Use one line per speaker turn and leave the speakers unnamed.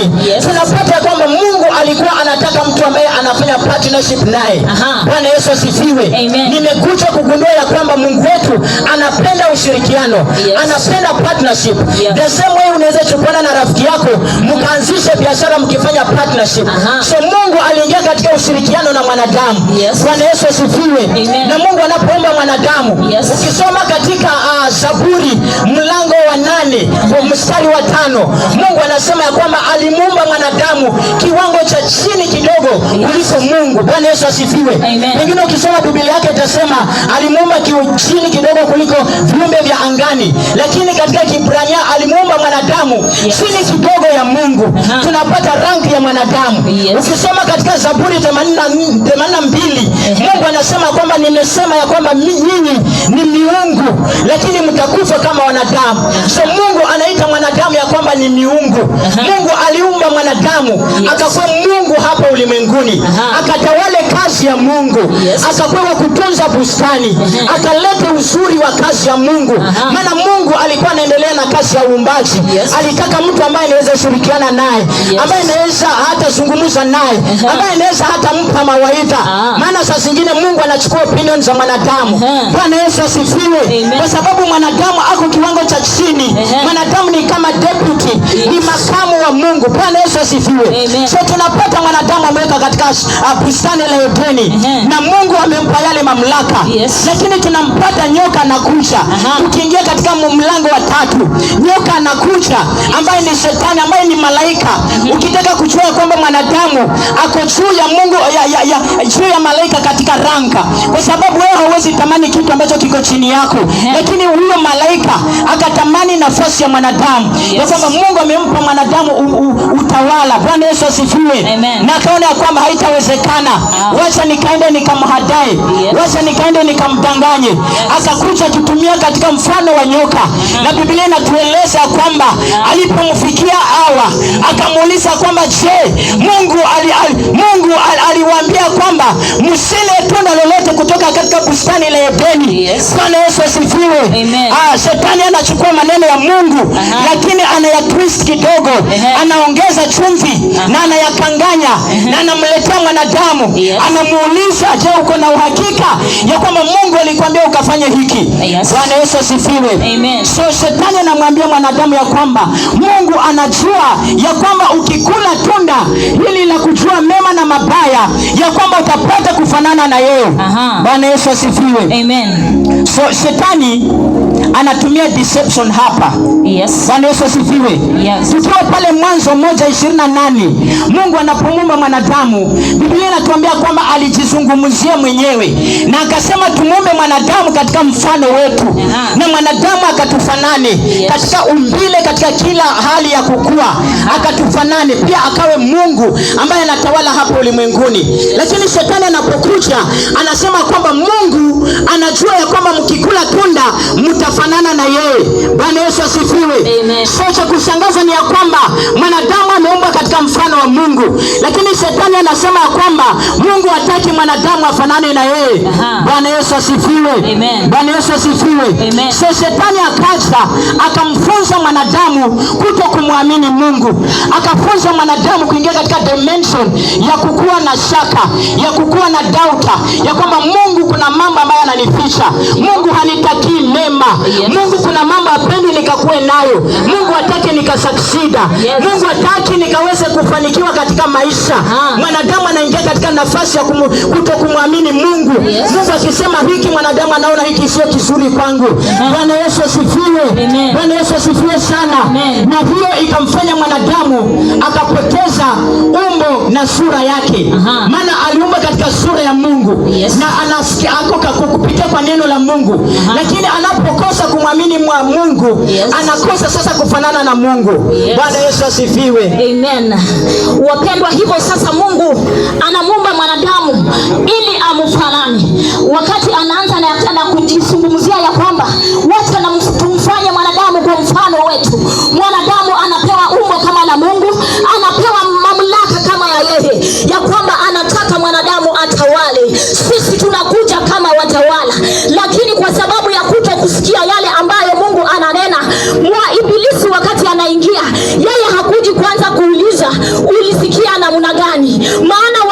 Edeni, tunapata ya kwamba Mungu alikuwa anataka mtu ambaye anafanya partnership naye. Bwana Yesu asifiwe.
Amen.
Nimekuja kugundua ya kwamba Mungu wetu anapenda ushirikiano, anapenda partnership. The same way unaweza chukuana na rafiki yako mkaanzishe biashara mkifanya partnership. So Mungu aliingia katika ushirikiano na mwanadamu. Bwana Yesu asifiwe.
Amen.
Na Mungu anapoumba mwanadamu, ukisoma katika Zaburi mlango wa 8 wa mstari wa 5, Mungu anasema ya kwamba alimuumba mwanadamu kiwango cha chini kidogo kuliko Mungu. Bwana Yesu asifiwe.
Amen.
Pengine ukisoma Biblia yake itasema alimuumba chini kidogo kuliko viumbe vya angani, lakini katika Kibrania alimuumba mwanadamu chini kidogo ya Mungu. Tunapata rank ya mwanadamu. Ukisoma katika Zaburi 82, Mungu anasema kwamba nimesema ya kwamba nyinyi ni miungu, lakini mtakufa kama wanadamu. So Mungu anaita mwanadamu ya kwamba ni miungu. Mungu aliumba mwanadamu akakuwa Mungu hapa ulimwenguni, akatawale kazi ya Mungu, akakuwa wa kutunza bustani, akaleta uzuri wa kazi ya Mungu. Maana Mungu alikuwa anaendelea na kazi ya uumbaji. Alitaka mtu ambaye anaweza shirikiana naye, ambaye anaweza hata zungumza naye, ambaye anaweza hata mpa mawaidha. Maana saa zingine Mungu anachukua opinion za mwanadamu. Bwana Yesu asifiwe.
Amen.
Kwa sababu mwanadamu ako kiwango cha chini. Mwanadamu ni kama deputy, ni makamu wa Mungu. Bwana Yesu asifiwe.
Amen.
So tunapata mwanadamu ameweka katika bustani la Edeni na Mungu amempa yale mamlaka. Lakini tunampata nyoka anakuja. Tukiingia katika mlango wa 3, nyoka anakuja ambaye ni shetani, ambaye ni malaika. Ukitaka kujua kwamba mwanadamu ako juu ya Mungu, juu ya malaika katika rank, kwa sababu wewe hauwezi tamani kitu ambacho kiko chini yako. Lakini huyo malaika akatamani nafasi ya mwanadamu, ya kwamba Mungu amempa mwanadamu utawala. Bwana Yesu asifiwe.
Amen.
Na akaona ya kwamba haitawezekana, wacha nikaende nikamhadae, wacha nikaende nikamdanganye. Akakuja akitumia katika mfano wa nyoka, na Biblia inatueleza kwamba alipomfikia Hawa akamuuliza kwamba je, Mungu aliwaambia kwamba msile tunda lolote kutoka katika bustani la Edeni? Bwana Yesu asifiwe.
Amen.
Shetani anachukua maneno ya Mungu, lakini anayatwist kidogo, anaongeza chumvi na anayakanganya na anamletea mwanadamu. Anamuuliza, je, uko na uhakika ya kwamba Mungu alikwambia ukafanye hiki? Bwana Yesu asifiwe.
Amen.
So shetani anamwambia mwanadamu ya kwamba Mungu anajua ya kwamba ukikula tunda hili la kujua mema na mabaya, ya kwamba utapata kufanana na yeye. Bwana Yesu asifiwe.
Amen.
So shetani anatumia deception hapa. Bwana Yesu asifiwe. Tukiwa pale Mwanzo 1:28, Mungu anapomuumba mwanadamu, Biblia inatuambia kwamba alijizungumzia mwenyewe na akasema tumuumbe mwanadamu katika mfano wetu, na mwanadamu akatufanane katika umbile, katika kila hali ya kukua, akatufanane pia, akawe Mungu ambaye anatawala hapa ulimwenguni. Lakini shetani anapokuja anasema kwamba Mungu anajua ya kwamba mkikula tunda mtafanana na yeye. Bwana Yesu asifiwe.
Amen.
So cha kushangaza ni ya kwamba mwanadamu ameumbwa katika mfano wa Mungu, lakini shetani anasema ya kwamba Mungu hataki mwanadamu afanane na yeye. Bwana Yesu asifiwe.
Amen.
Bwana Yesu asifiwe.
Amen.
So shetani akaja akamfunza mwanadamu kuto kumwamini Mungu, akafunza mwanadamu kuingia katika dimension ya kukuwa na shaka, ya kukuwa na doubt, ya kwamba Mungu kuna mambo ambayo ananificha, Mungu hanitakii mema, Mungu kuna mambo hapendi nikakuwe nayo, Mungu hataki nikasucceed, Mungu hataki nikaweze kufanikiwa katika maisha. Mwanadamu anaingia katika nafasi ya kuto kumwamini Mungu. Mungu akisema hiki, mwanadamu anaona hiki sio kizuri kwangu. Bwana Yesu asifiwe.
Amen.
Bwana Yesu asifiwe sana.
Amen.
Na hiyo ikamfanya mwanadamu akapoteza umbo na sura yake. Maana aliumba katika sura ya Mungu. Na anasikia ako kupitia kwa neno la Mungu. Lakini anapokosa kumwamini mwa Mungu, anakosa sasa kufanana na Mungu. Bwana Yesu asifiwe.
Amen. Wapendwa, hivyo sasa Mungu anamuumba mwanadamu ili amfanane. Wakati anaanza na kujizungumzia ya kwamba wacha na tumfanye mwanadamu kwa mfano wetu. Mwanadamu anapewa umbo kama la Mungu, anapewa mamlaka kama ya yeye, ya kwamba anataka mwanadamu atawale. Sisi tunakuja kama watawala, lakini kwa sababu ya kuto kusikia yale ambayo Mungu ananena, mwa ibilisi wakati anaingia, yeye hakuji kwanza kuuliza ulisikia namna gani? Maana